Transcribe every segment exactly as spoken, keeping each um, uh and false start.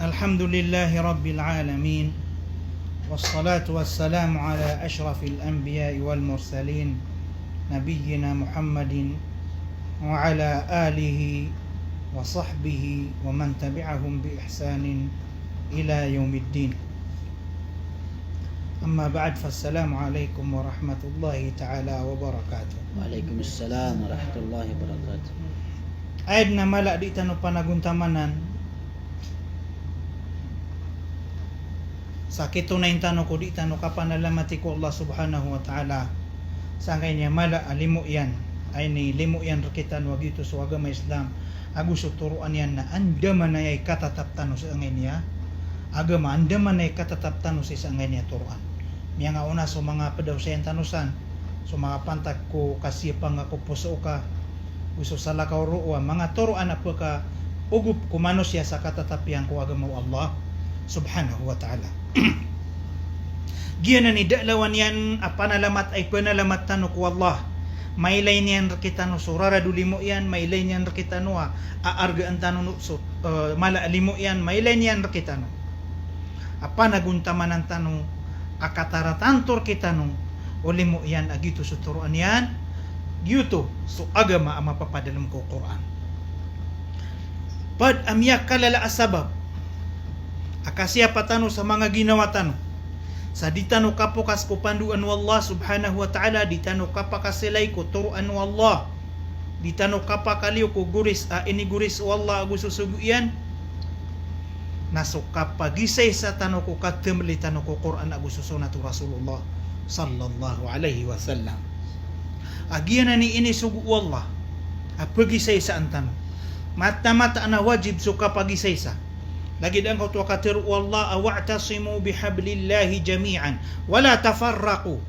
الحمد لله رب العالمين، والصلاة والسلام على أشرف الأنبياء والمرسلين، نبينا محمد وعلى آله وصحبه ومن تبعهم بإحسان إلى يوم الدين. أما بعد، فالسلام عليكم ورحمة الله تعالى وبركاته. Wa alaikum assalam wa rahmatullahi wa barakatuh. Aya dn a mala a di tano panagontamanan sa kitonayn tano ko di tano kapanalamati ko Allah Subhanahu wa Ta'ala sangkaya a mala a limo iyan, a inilimo iyan rkitano a giyoto so agama Islam ago so toroan iyan na andamanaya i katatap tano sangkaya a agama, andamanaya i katatap tano sangkaya a toroan. Miyangaona so manga pd a osayan tano san, so manga pantag ko kasiyapa nga ko poso ka, go so salakaw roo a manga toroan a pkaogop ko manosiya sa katatap iyan ko agama o Allah Subhanahu wa Ta'ala. Giyanan i da a lawan iyan a panalamat a ipanalamat tano ko Allah. Mailay niyan rkitano so rarad o limo iyan, mailay niyan rkitano a, a argaan tano so, eh, mala a limo iyan, mailay niyan rkitano a panagontamanan tano a kataratanto rkitano o limo iyan a giyoto so toroan iyan, giyoto so agama a mapapadalm ko Qur'an. Pd a miyakalala a sabap a kasiyapa tano sa manga ginawa tano sa di tano kapokas ko pandoan o Allah Subhanahu wa Ta'ala, di tano kapakasilay ko toroan o Allah, di tano kapakaliyo ko goris a inigoris o Allah ago so sogo iyan, na so kapagisaisa tano ko katamli tano ko Qur'an ago so sunnat o Rasulullah sallallahu alaihi wasallam. A giyanan i inisogo o Allah a pagisaisaan tano. Mataan-mataan a wajib so kapagisaisa. Lagid angkoto a katharo o Allah a, "Wa'tasimu bihablillahi jami'an, wala tafarraqu."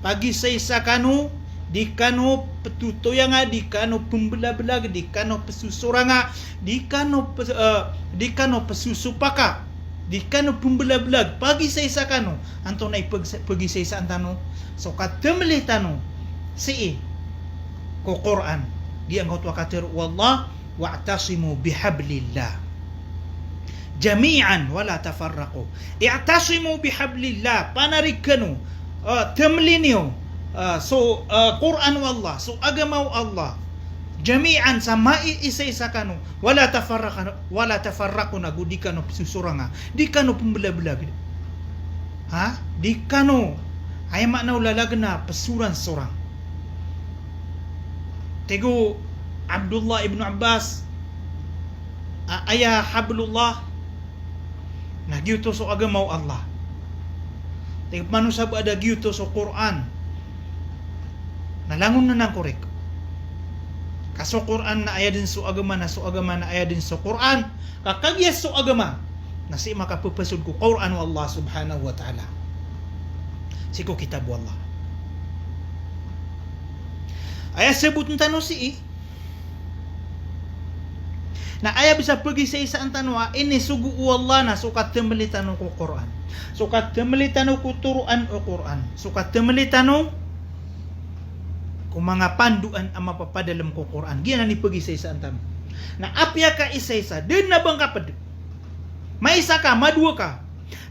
Pagisaisa kano, di kano ptotoyanga, di kano pmblablag, di kano psosoranga, di kano p-, eh, di kano psosopaka, di kano pmblablag. Pagisaisa kano. Antonaa i pag-, pagisaisaan tano? So katamli tano sii ko Qur'an. Di angkoto a katharo o Allah, "Wa'tasimu bihablillah jami'an wala tafarraqu." I'tasimu bihablillah, panarig kano, ah, tamli niyo, ah, so, ah, Qur'an o Allah, so agama o Allah. Jami'an, sa maiisaisa kano. Wala tafarraqu, wala tafarraqu, na go di kano psosoranga. Di kano pmblablag. Ha? Di kano, aya maana o lalag na psoransorang. Tig o Abdullah ibn Abbas, a, aya hablullah, na giyoto so agama o Allah. Tig o pman o sabaad a giyoto so Qur'an, na langon anan korek. Ka so Qur'an na aya dn so agama, na so agama na aya dn so Qur'an. Ka kagiya so agama na sii makapphasod ko Qur'an o Allah Subhanahu wa Ta'ala, sii ko kitab o Allah. Aya sabotn tano sii na aya bs a pagisaisaan tano a inisogo o Allah na so katamli tano ko Qur'an, so katamli tano ko toroan o Qur'an, so katamli tano ko manga pandoan a mapapadalm ko Qur'an. Giyanan i pagisaisaan tano. Na apiya ka isaisa, da dn a ba ngka pd, maisa ka, madowa ka,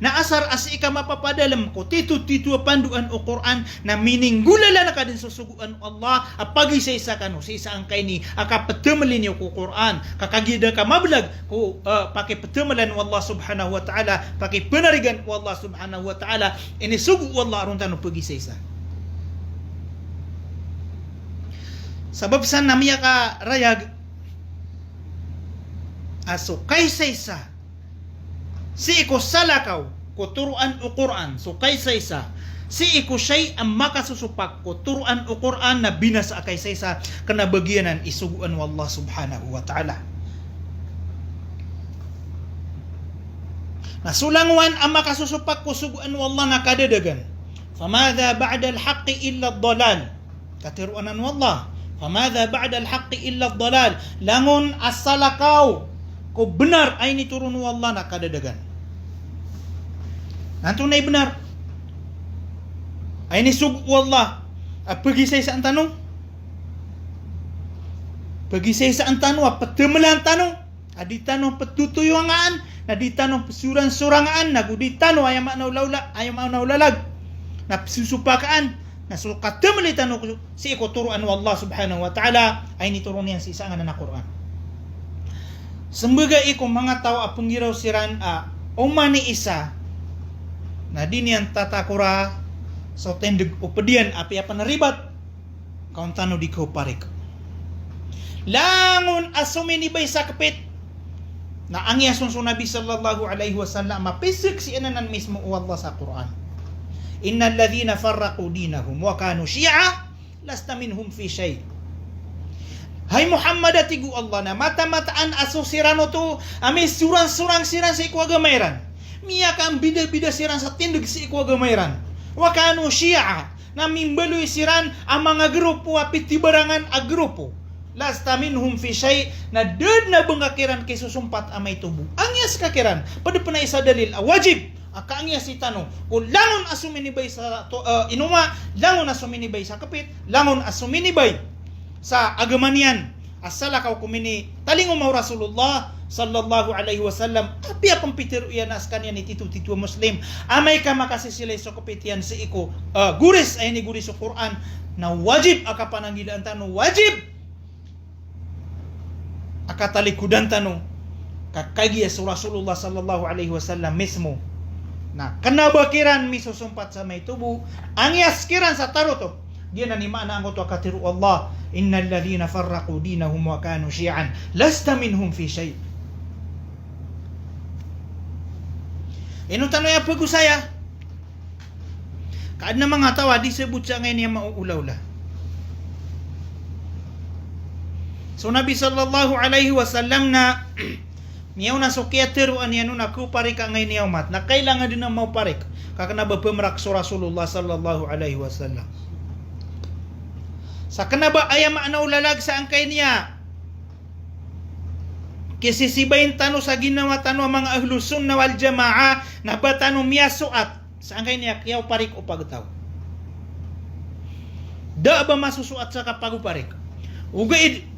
na asar a sii ka mapapadalm ko titotito a pandoan o Qur'an, na mininggolalan ka dn so sogoan o Allah a pagisaisa kano sii sangkaini a kaptamli niyo ko Qur'an. Ka kagiya da ka mablag ko, eh, pakiptamlan o Allah Subhanahu wa Ta'ala, pakipanarigan o Allah Subhanahu wa Ta'ala, inisogo o Allah a ron tano pagisaisa. Sabap san na miyakarayag a so kaisaisa sii ko salakaw ko toroan o Qur'an, so kaisaisa sii ko shayi a makasosopak ko toroan o Qur'an na binasa a kaisaisa, kna ba giyanan i sogoan o Allah Subhanahu wa Ta'ala. Na so langowan a makasosopak ko sogoan o Allah na kadadagan. Famadha ba'dal haqqi illa ad-dalal. Katharo anan o Allah, "Famadha ba'dal haqqi illa ad-dalal." Langon a salakaw ko bnar a initoron o Allah na kadadagan. Na antonaa i bnar a inisogo o Allah a pagisaisaan tano? Pagisaisaan tano a ptamlan tano a di tano ptotoyangaan, na di tano psoransorangaan, nago di tano, aya maana o lawla, aya maana o lalag, na psosopakaan, na so katemeli tano sii ko toroan o Allah subhanahu wa ta'ala a initoron iyan sii sa nganan a Qur'an. Sembegay ko manga taw a penggiraw siran a oman i isa, na di niyan tatakora so tindeg o ped iyan a piyapanribat, ka on tano di kaoparik. Langon a sominibay sa kepit. Na angiyason so Nabi sallallahu alaihi wasallam a piseksi anan mismo o Allah sa Qur'an. Innal ladhina farraqu dinahum wa kanu shi'a lasta minhum fi shay'. Hay Muhammad, a tig o Allah, na matamataan a so siran oto a misoransorang siran sii ko agama iran. Miyakambidabida siran sa tindeg sii ko agama iran. Wa kanu shi'a, na mimbaloy siran a manga grupo a pitibarangan a grupo. Lasta minhum fi shay', na da den a ba ngka kiran kisosompat a maito bo. Angiyas ka kiran, ped pen a isa dalil a wajib a kaangiyasi tano ko langon a sominibay sa to, eh, inoma, langon a sominibay sa kepit, langon a sominibay sa agama niyan a salakaw ko minitalingoma o Rasulullah sallallahu alaihi wasallam. Apiya pempitero iyan a sekaniyan i titotito a Muslim, amay ka makasisilay so kepit iyan sii ko, eh, goris a inigoris o Qur'an, na wajib a kapananggilaan tano, wajib a katalikodan tano, ka kagiya so Rasulullah sallallahu alaihi wasallam mismo na kena ba kiran misosompat sa maito bo, angiyas kiran sa tarotop. Giyanan i maana angkoto a katharo o Allah, innal ladhina farraqu dinahum wa kanu shi'an lasta minhum fi shay'. Ino tano aya pegosaya? Ka aden a manga taw a di sebot sa angkaini a maoolaola. So Nabi sallallahu alaihi wasallam na miyaona so kiyateroa niyan on a kaoparik angkaini a omat, na kailangan den a maoparik. Ka kena ba pemerak so Rasulullah sallallahu alaihi wasallam. Sa kena ba aya maana o lalag sa angkaini a kisisibayin tano sa ginawa tano a manga Ahlus Sunnah wal Jamaah, na ba tano miyasoat sa angkaini a kiyaoparik o pagtaw. Da a ba masosoat sa kapagoparik. Ogaid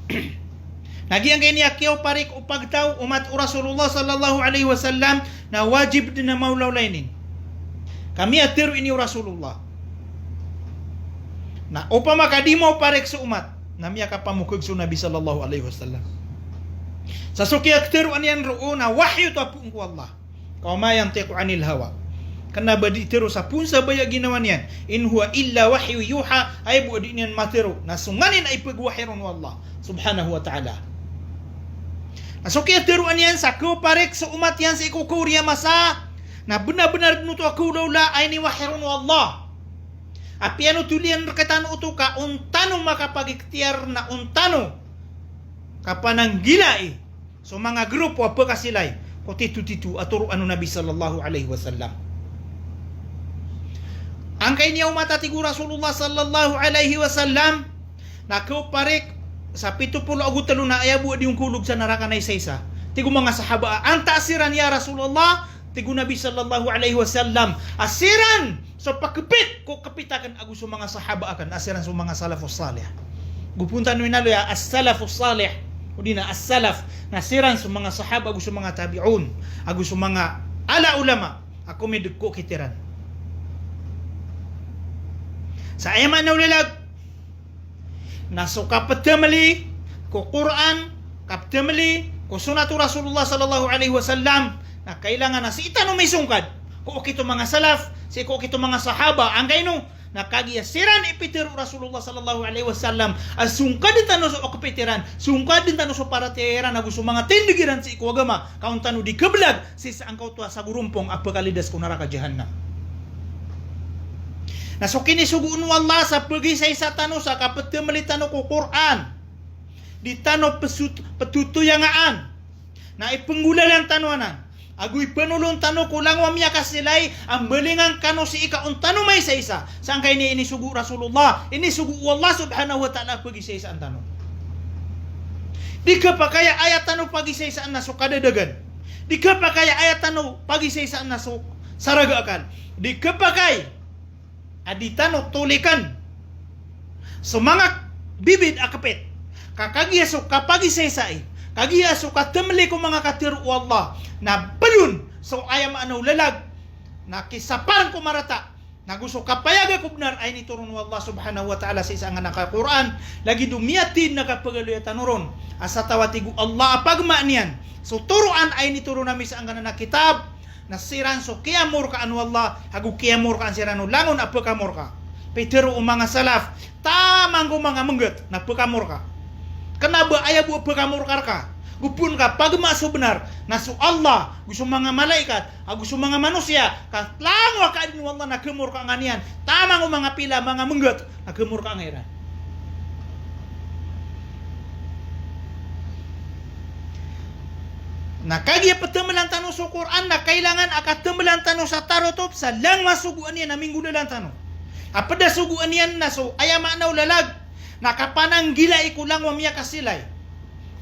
na giyangkaini a kiyaoparik o pagtaw o omat o Rasulullah sallallahu alaihi wasallam, na wajib den a maolaola ini. Ka miyatero ini o Rasulullah. Na opama ka di maoparik so omat, na miyakapamokeg so Nabi sallallahu alaihi wasallam. Sa so kiyateroa niyan roo na wahyu oto a poon ko Allah. Ka wa ma yantiqu anil hawa. Kena ba di tero sa poon sa baya ginawa niyan. In huwa illa wahyun yuha, aya bo a di niyan matero na so nganin a ipegwahyi ron o Allah subhanahu wa ta'ala. Na so kiyateroa niyan sa kaoparik so omat iyan sii ko kaoriyan a masa, na benar-benar den oto a kaolaola a iniwahyi ron o Allah. Apiya oto liyan rektano oto ka on tano makapagikhtiyar na on tano kapananggilai so manga grupo a pekasilay ko titotito a toroan o Nabi sallallahu alaihi wasallam. Angkaini a omat a tig o Rasulullah sallallahu alaihi wasallam na kaoparik sa pito polo ago telo na aya bo a di on kaolog sa naraka na isaisa. Tig o manga sahaba a antaa siran ya Rasulullah? Tig o Nabi sallallahu alaihi wasallam a siran so pakepit ko kepit aken ago so manga sahaba aken, a siran so manga salafus salih. Go poon tano inaloy a as-salafus salih, odi na as-salaf, na siran so manga sahaba ago so manga tabi'un ago so manga ala ulama a komideg ko kitiran. Sa aya maana o lalag na so kapetemeli ko Qur'an, kapetemeli ko sunnat o Rasulullah sallallahu alaihi wasallam, na kailangan a sii tano misongkad ko okit o manga salaf, sii ko okit o manga sahaba. Angkaino? Na kagiya siran i pitero o Rasulullah sallallahu alaihi wasallam a songkaden tano so okpit iran, songkaden tano so paratiyaya iran ago so manga tindeg iran sii ko agama, ka on tano di kebelag sii sa angkoto a sagorompong a pekalidas ko naraka jahannam. Na so kinisogoon o Allah sa pegisaisa tano sa kapetemeli tano ko Qur'an, di tano pesut-, petotoyangaan, na ipenggolalan tano anan ago ipenolon tano ko langowan a miyakasilay a mbalingan kano sii ka on tano maisaisa. Sa angkaini inisogo o Rasulullah, inisogo o Allah subhanahu wa ta'ala a pegisaisaan tano. Di kepakay a aya tano pagisaisaan na so kadadagan. Di kepakay a aya tano pagisaisaan na so saraga akal. Di kepakay a di tano toliken so manga bibid a kepit. Ka kagiya so kapagisaisai, Kagiya so katemeli ko manga katero o Allah na pelon so aya maana o lalag na kisapareng ko marata. Na go so kapayaga ko benar a initoron o Allah subhanahu wa ta'ala sii sa angkanan a Qur'an, lagid o miyatid na kapagaloya tano ron a sa taw a tig o Allah a pagmaan iyan so toroan a initoron ami sa angkanan a kitab, na siran so kiyamorkaan o Allah, ago kiyamorkaan siran o langon a pekamorka. Pitero o manga salaf, taman ko manga mengget na pekamorka. Kena ba aya bo a pekamorka reka, go poon ka pagmaa so benar, na so Allah, go so manga malaikat, ago so manga manosiya, ka langon a kaadn o Allah na kemorkaan iyan, taman ko manga pila, manga mengget, na kemorkaan iran. Na kagiya petemelan tano so Qur'an, na kailangan a katemelan tano sa tarotop sa langon a sogoan iyan a minggolalan tano. A ped a sogoan iyan na so aya maana o lalag na kapananggilai ko langon a miyakasilay.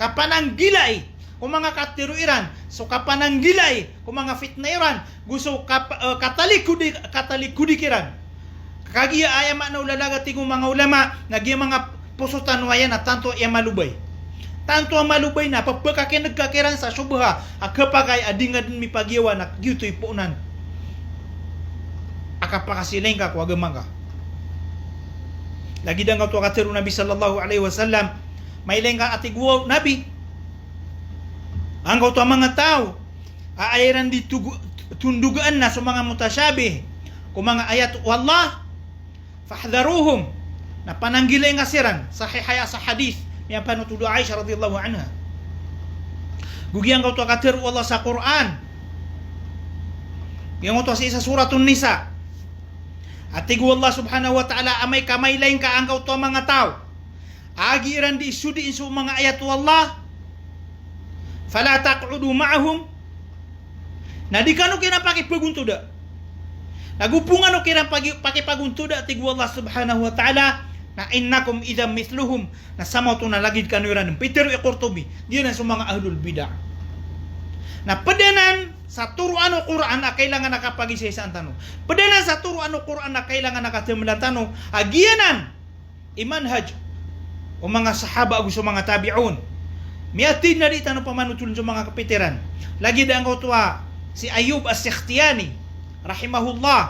Kapananggilai ko manga katero iran, so kapananggilai ko manga fitna iran, go so kap-, eh, katalikodi, katalikodi kiran. Kagiya aya maana o lalag a tig o manga ulama, na giya manga poso tano aya na tanto a malobay. Tanto a malobay na pepakakineg ka kiran sa sobha a kepakay a di nga den mipagiyawa na giyoto i poonan a kapakasilay ngka ko agama ngka. Lagid angkoto a katero o Nabi sallallahu alaihi wasallam, mailay ngka a tig o Nabi, angkoto a manga taw a aya iran di tugo-, tondogaan na so manga mutashabih ko manga ayat o Allah, fahdharuhum, na pananggilai ngka siran, sahih aya sa hadith, miyapanotol o Aisha radhiyallahu anha. Go giyangkoto a katero o Allah sa Qur'an, giyangkoto a sii sa Suratun Nisa, a tig o Allah subhanahu wa ta'ala, amay ka mailay ngka angkoto a manga taw a giya iran di isodiin so manga ayat o Allah, fala taq'udu ma'ahum, na di kano kiran pakipagontoda. Na go pn kano kiran pagi-, pakipagontoda, tig o Allah subhanahu wa ta'ala, na innakum idhan mithluhum, na samaoto na lagid kano iran. Pitero i Qurtubi, giyanan so manga ahlul bid'ah. Na ped anan sa toroan o Qur'an a kailangan a kapagisaisaan tano. Ped anan sa toroan o Qur'an a kailangan a katemelan tano, a giyanan i manhaj o manga sahaba ago so manga tabi'un. Miyatid na di tano pamanotoln so manga kapitiran. Lagid angkoto a si Ayyub As-Sikhtiyani rahimahullah,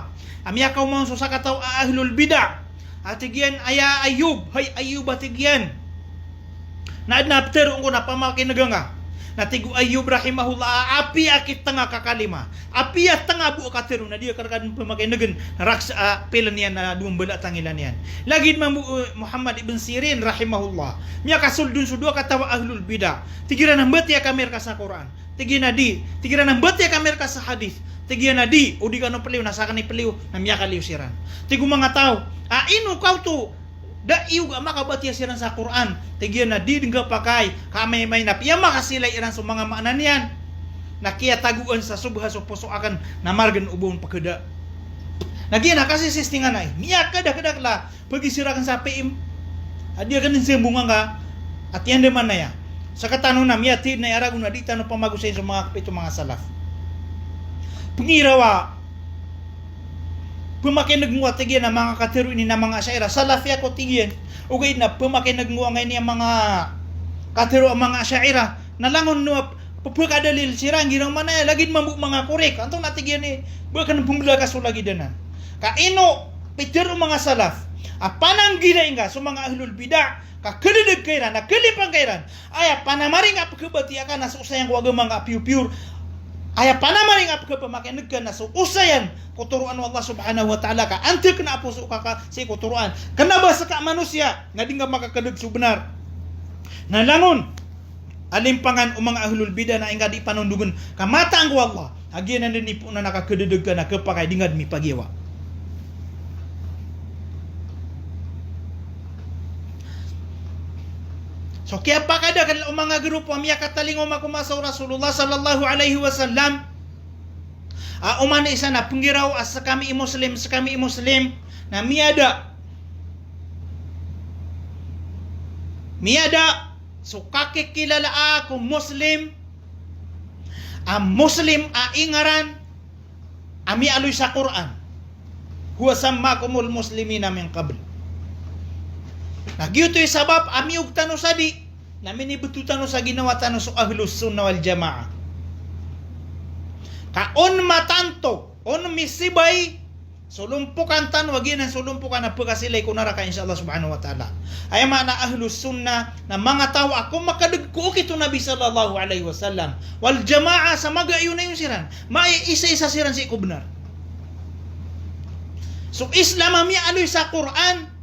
a miyakaoma on so sakataw a ahlul bid'ah, a tig iyan a, "Ya Ayyub, hay Ayyub," a tig iyan, "na aden a peteroon ko na pamakinega ngka." Na tig o Ayyub rahimahullah a apiya kitenga ka kalima, apiya tenga bo a katero, na di akn reka den pemakinegen, na rakes a pilen iyan na dowa mbala a tangilan iyan. Lagid mambo, eh, Muhammad ibn Sirin rahimahullah, miyakasold on so dowa kataw a ahlul bid'ah. Tig iran a mbatiya kami reka sa Qur'an. Tig iyan a di. Tig iran a mbatiya kami reka sa hadith. Tig iyan a di, o di kano peliyo, na saken i peliyo, na miyakaliyo siran. Tig o manga taw a, "Ino kaoto da iyo ga makabatiya siran sa Qur'an?" Tig iyan a di den kapakay, ka amay-amay na piyamakasilay iran so manga maana niyan, na kiyatagoan sa sobha so poso aken, na margen o ba on pekeda. Na giya na kasisistingan ai, miyakeda-keda kala, pegi sira aken sa P M. A di aken den sembongan ka, a tiyan den manaya. Sekatano na miyatid na aya ragon a di tano pamagosayin so manga kapito manga salaf. Pengiraw a pemakineg ngko a tig iyan a manga katero ini na manga Asha'irah. Salafi ako, tig iyan. Ogaid na pemakineg ngko angkaini a manga katero a manga Asha'irah, na langon o pepekadalil siran, giraw manaya, lagid mambo manga korek. Antonaa, tig iyan, i ba aken pembelaka so lagid anan. Ka ino pitero o manga salaf a pananggilai ngka so manga ahlul bid'ah, ka kededeg ka iran, na kelipan ka iran. Aya panamari ngka pekebatiya ka na so osayan ko agama ngka a piyor-piyor. Aya panamari ngka pekepemakineg ka na so osayan ko toroan o Allah subhanahu wa ta'ala, ka antaa kena a poso ka ka sii ko toroan. Kena ba seka manosiya na di ngka makakedeg so benar. Na langon a limpangan o manga ahlul bid'ah na ingka di panondogen ka mataan ko Allah, a giyanan den i poonan a kakededeg ka na kepakay di ngka den mipagiyawa. So kiyapakadakel o manga grupo a miyakatalingoma ko masa o Rasulullah sallallahu alaihi wasallam a oman i isa na penggiraw a sekami i Muslim, sekami i Muslim, na miyada, miyada so kakikilalaa ko Muslim a Muslim a ingaran a miyaaloy sa Qur'an, "Huwa sammakumul muslimina min qabl." Na giyoto i sabap a miyog tano sa di Na minibto tano sa ginawa tano so Ahlus Sunnah wal Jamaah. Ka on matanto, on misibay so lompokan tano, a giyanan so lompokan a pkasilay ko naraka, insha Allah subhanahu wa ta'ala. Aya maana Ahlus Sunnah na manga taw a komakadg ko okit o Nabi sallallahu alaihi wasallam wal Jamaah, sa magayon ayon siran, maiisaisa siran sii ko bnar. So Islam a miyaaloy sa Qur'an,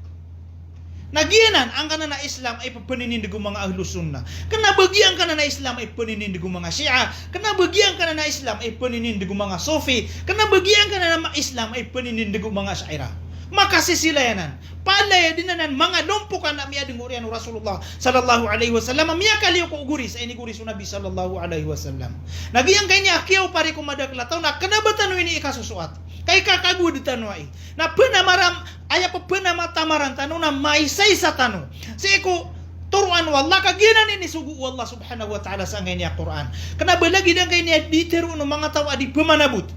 na giyanan angkanan a Islam a ipphninindg o manga Ahlus Sunnah. Kna ba giyangkanan a Islam a ipphninindg o manga Shia. Kna ba giyangkanan a Islam a ipphninindg o manga Sufi. Kna ba giyangkanan a Islam a ipphninindg o manga Ash'ariyah. Makasisila anan. Palaya dn anan manga lompokan a miyadng oriyan o Rasulullah sallallahu alaihi wasallam a miyakaliyo ko gori sa inigori so Nabi sallallahu alaihi wasallam. Na giyangkaya kiyaopar ko madakl a taw na kna ba tano ini ikasosoat. Ka ikakagowad tano ai. Na pnamaram, aya pphnamatamaran tano na maisaisa tano sii ko toroan o Allah, ka giyanan i inisogo o Allah subhanahu wa ta'ala sangkaya a Qur'an. Kna ba lagid angkaya a di tharoon o manga taw a di pmanabot.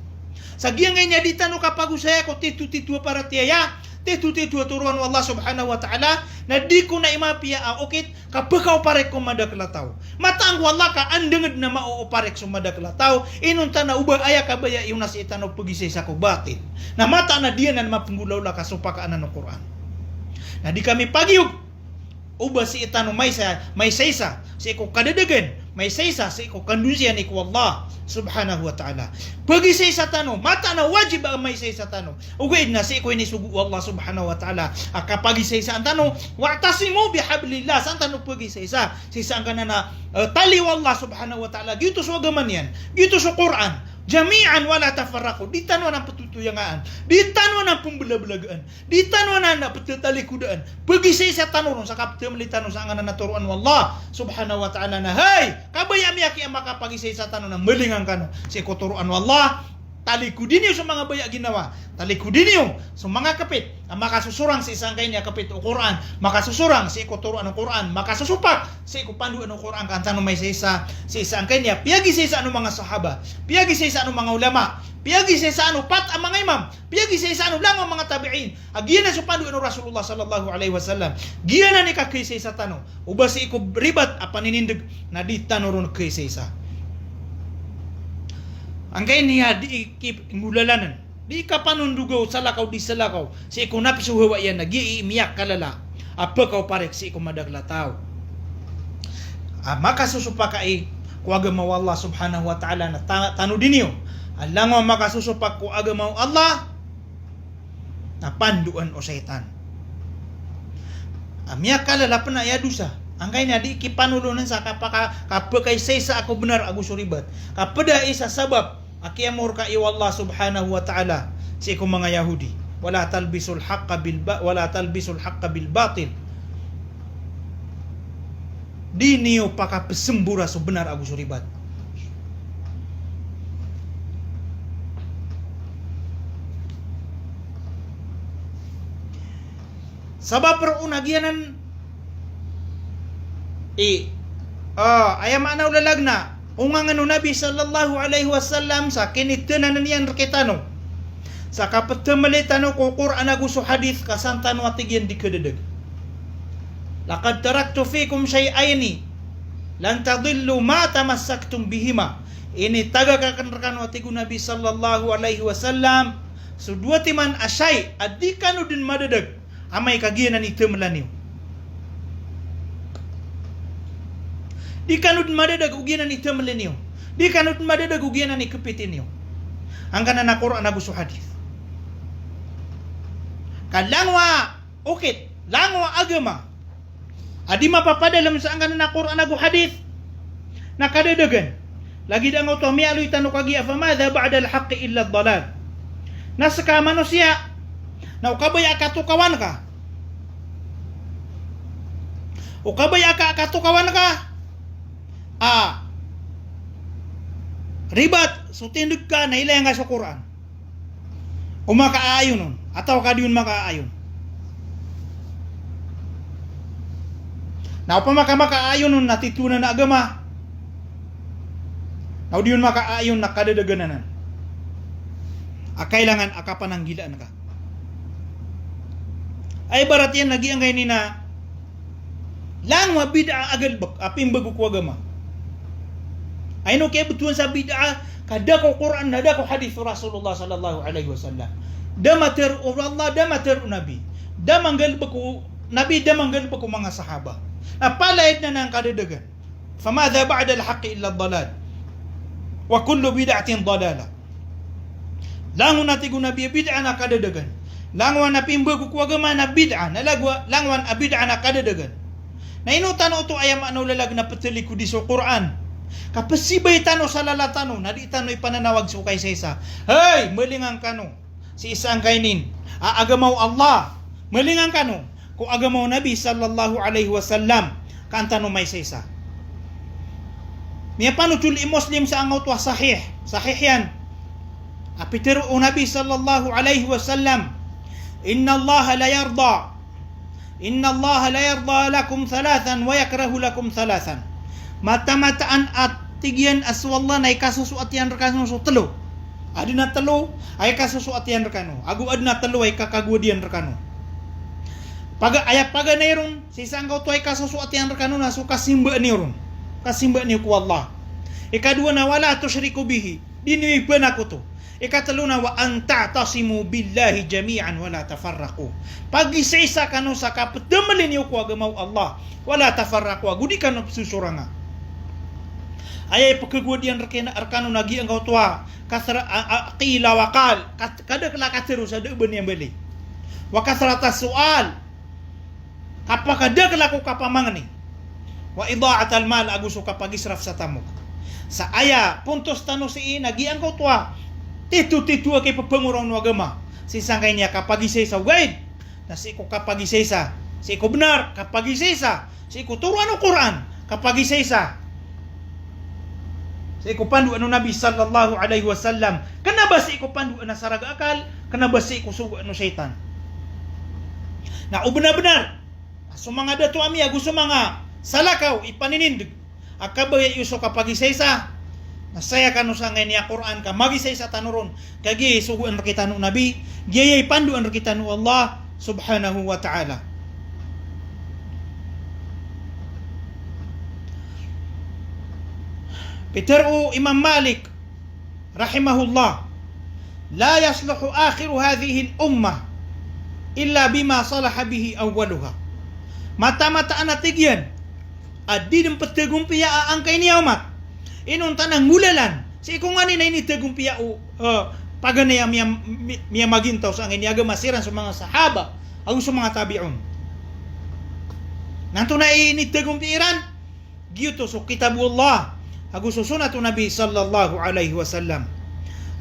Sa giyangkaya a di tano kapagosaya ko titotito a paratiyaya, titotito a toroan o Allah subhanahu wa ta'ala, na di ko na imapiya a okit ka pkaoparek ko madakl a taw. Mataan ko Allah ka andang dn a maooparek so madakl a taw, inonta na oba aya kabaya iyo na sii tano pgisaisa ko batil. Na mataan a di anan mapnggolawla ka sopak anan o Qur'an. Na di kami pagiyog oba sii tano maisa, maisaisa sii ko kadadagan, maisaisa sii ko kandonsiyan i ko Allah subhanahu wa ta'ala. Pgisaisa tano, mataan a wajib a maisaisa tano. Ogaid na sii ko inisogo o Allah subhanahu wa ta'ala a kapagisaisaan tano, "Wa'tasimu bihablillah," san tano pgisaisa sii sangkanan a, eh, tali o Allah subhanahu wa ta'ala. Giyoto so agama niyan, giyoto so Qur'an. Jami'an wa la tafarraqu. Di tano anan ptotoyangaan, di tano anan pmblablagn, di tano anan pthatalikodan. Pgisaisa tano ron sa kapthamli tano sangkanan a toroan o Allah subhanahu wa ta'ala na, hay, kabaya a miyaki a makapagisaisa tano na malingan kano sii ko toroan o Allah. Talikodi niyo so manga baya a ginawa. Talikodi niyo so manga kpit a makasosorang sii sangkaya a kpit o Qur'an, makasosorang sii ko toroan o Qur'an, makasosopak sii ko pandoan o Qur'an, ka an tano maisaisa sii sangkaya a piyagisaisaan o manga sahaba, piyagisaisaan o manga ulama, piyagisaisaan o pat a manga imam, piyagisaisaan o langowan a manga tabi'in. A giyanan so pandoan o Rasulullah sallallahu alaihi wasallam. Giyanan i kakhisaisa tano. Oba sii ko ribat a paninindg na di tano ron khisaisa. Angkaya a di ki-, nggolalanan, di kapanondoga o salakaw di salakaw sii ko naps o hawa iyan a giyai i miyakalala a pkaoparek sii ko madakl a taw. A makasosopak ai ko agama o Allah subhanahu wa ta'ala na ta-, tanodi niyo a langowan a makasosopak ko agama o Allah na pandoan o shaytan. A miyakalala pn aya dosa. Angkaya a di kipanolonan sa kapaka-, kapkaisaisa ko bnar ago so ribat. Ka pd ai sa sabap a kiyamorka iyo o Allah subhanahu wa ta'ala sii ko manga Yahudi. "Wala talbisul haqqa bil ba-, wala talbisul haqqa bil batil." Di niyo pakapsmbora so bnar ago so ribat. Sabap roo na giyanan i, ah, aya maana o lalag na, o ngangn o Nabi sallallahu alaihi wasallam sa kinithanan iyan rkitano sa kapthamli tano ko Qur'an ago so hadith, ka san tano a tig iyan di khadadag. "Laqad taraktu fikum shay'aini lan tadillu ma tamassaktum bihima." Initagak akn rkano, a tig o Nabi sallallahu alaihi wasallam, so dowa timan a shay' a di kano dn madadag amay ka giyanan i thamla niyo. Di kano dn madadag o giyanan i thamli niyo. Di kano dn madadag o giyanan i khapiti niyo. Angkanan a Qur'an ago so hadith. Ka langowan a okit, langowan a agama a di mapapadalm sa angkanan a Qur'an ago hadith na kadadagan. Lagid angkoto a miyaaloy tano kagiya, "Famadha ba'dal haqqi illa dalal." Na ska a manosiya na o kabaya a katokawan ka, o kabaya a ka-, katokawan ka a ribat so tindg ka na ilaya ngka so Qur'an. O makaaayon on, atawa ka di on makaaayon. Na opama ka makaaayon on na titho anan a agama, na o di on makaaayon na kadadagan anan a kailangan a kapananggilaan ka. Ay, ibarat iyan na giyangkai ini na Langon a bid'ah a galbk a pimbgo ko agama. Ay ino kiyabtowan sa bid'ah, ka da ko Qur'an, na da ko hadith o Rasulullah sallallahu alaihi wasallam. Da matharo o Allah, da matharo o Nabi. Da manggalbk o Nabi, da manggalbk o manga sahaba. Na palaya dn anan kadadagan. Famadha ba'dal haqqi illa dalal. Wa kullu bid'atin dalalah. Langon a tig o Nabi a bid'ah na kadadagan. Langon a pimbgo ko agama na bid'ah, na lago a, langon a bid'ah na kadadagan. Na ino tano oto aya maana o lalag na ptalikodi so Qur'an, ka pzibay tano sa lala tano, na di tano ipananawag so kaisaisa. Hay, malingan kano sii sangkaini a agama o Allah. Malingan kano ko agama o Nabi sallallahu alaihi wasallam, ka an tano maisaisa. Miyapanothol i Muslim sa angkoto a sahih, sahih iyan. A pitharo o Nabi sallallahu alaihi wasallam, "Innallaha la yarda, innallaha la yarda lakum thalathan wa yakrahu lakum thalathan." Mataan-mataan a tig iyan a so Allah na ikasosoat iyan rkano so tlo. Adn a tlo a ikasosoat iyan rkano, ago adn a tlo a ikakagowad iyan rkano. Paga-, aya paganay ron sii sangkoto a ikasosoat iyan rkano na so kasimba niyo ron. Kasimba niyo ko Allah. Ikadowa na wala tushriku bihi, di niyo ibanak oto. Ikatlo na wa an ta'tasimu billahi jami'an wala tafarraqu. Pagisaisa kano sa kapdamli niyo ko agama o Allah. Wala tafarraqu, ago di kano pzosoranga. Aya ipkhagowad iyan rkina, rkano na giyangkoto a kathra-, a, a, qila wa qal. Kat-, kadakl a katharo sa da a ba niyan bali. Wa kathrata su'al. Kapakadakl ko kapamangni. Wa ida'atal mal, ago so kapagisraf sa tamok. Sa aya pontos tano sii na giyangkoto a tito-tito a kippangoraon o agama sii sangkaini a kapagisaisa, ogaid na sii ko kapagisaisa sii ko bnar, kapagisaisa sii ko toroan o Qur'an, kapagisaisa sii ko pandoan o Nabi sallallahu alaihi wasallam, kna ba sii ko pandoan a sarag a akal, kna ba sii ko sogoan o shaytan. Na o bnar-bnar a so manga dato ami ago so manga salakaw i paninindg a kabaya iyo so kapagisaisa, na saya kano sangkaini a Qur'an ka magisaisa tano ron, ka giya i sogoan rkitano o Nabi, giya i pandoan rkitano o Allah subhanahu wa ta'ala. Pitharo o Imam Malik rahimahullah, "La yasluhu akhiru hadhihil ummah illa bima salaha bihi awwaluha." Mataan-mataan a tig iyan a di dn pthagompiya a angkaini a omat inonta na nggolalan sii ko nganin a inithagompiya o, eh, paganay a miya-, mi-, miyamagintaw sangkaini a agama siran so manga sahaba ago so manga tabi'un. Na antonaa i inithagompiya iran? Giyoto so kitab o Allah ago so sunnat o Nabi sallallahu alaihi wasallam.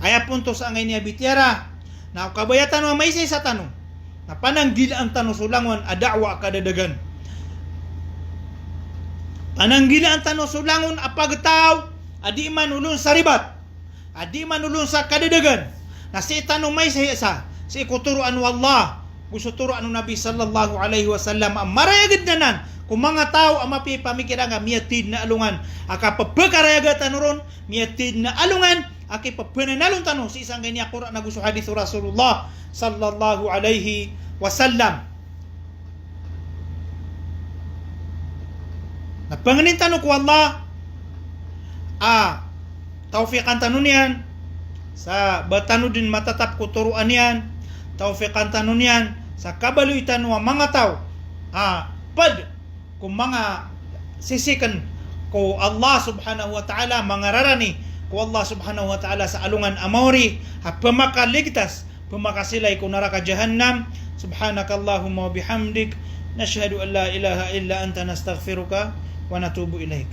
Aya pontos sangkaini a bitiyara na o kabaya tano a maisaisa tano na pananggilaan tano so langon a da'wa a kadadagan. Pananggilaan tano so langon a pagtaw a di man olon sa ribat, a di man olon sa kadadagan. Na sii tano maisaisa sii ko toroan o Allah ago so toroan o Nabi sallallahu alaihi wasallam a marayag dn anan ko manga taw a mapiya i pamikiran ka miyathay dn a alongan a kapphakarayaga tano ron, miyathay dn a alongan a kippananalon tano sii sangkaini a Qur'an ago so hadith o Rasulullah sallallahu alaihi wasallam. Na pangnin tano ko Allah a tawfiqan tano niyan sa ba tano dn matatap ko toroan iyan, tawfiqan tano niyan sa kabaloy tano a manga taw a pd ko manga sisikn ko Allah subhanahu wa ta'ala, manga rarani ko Allah subhanahu wa ta'ala sa alongan a maori a pmakaligtas, pmakasilay ko naraka jahannam. Subhanakallahumma wa bihamdik, nashhadu an la ilaha illa anta, nastaghfiruka wa natubu ilaik.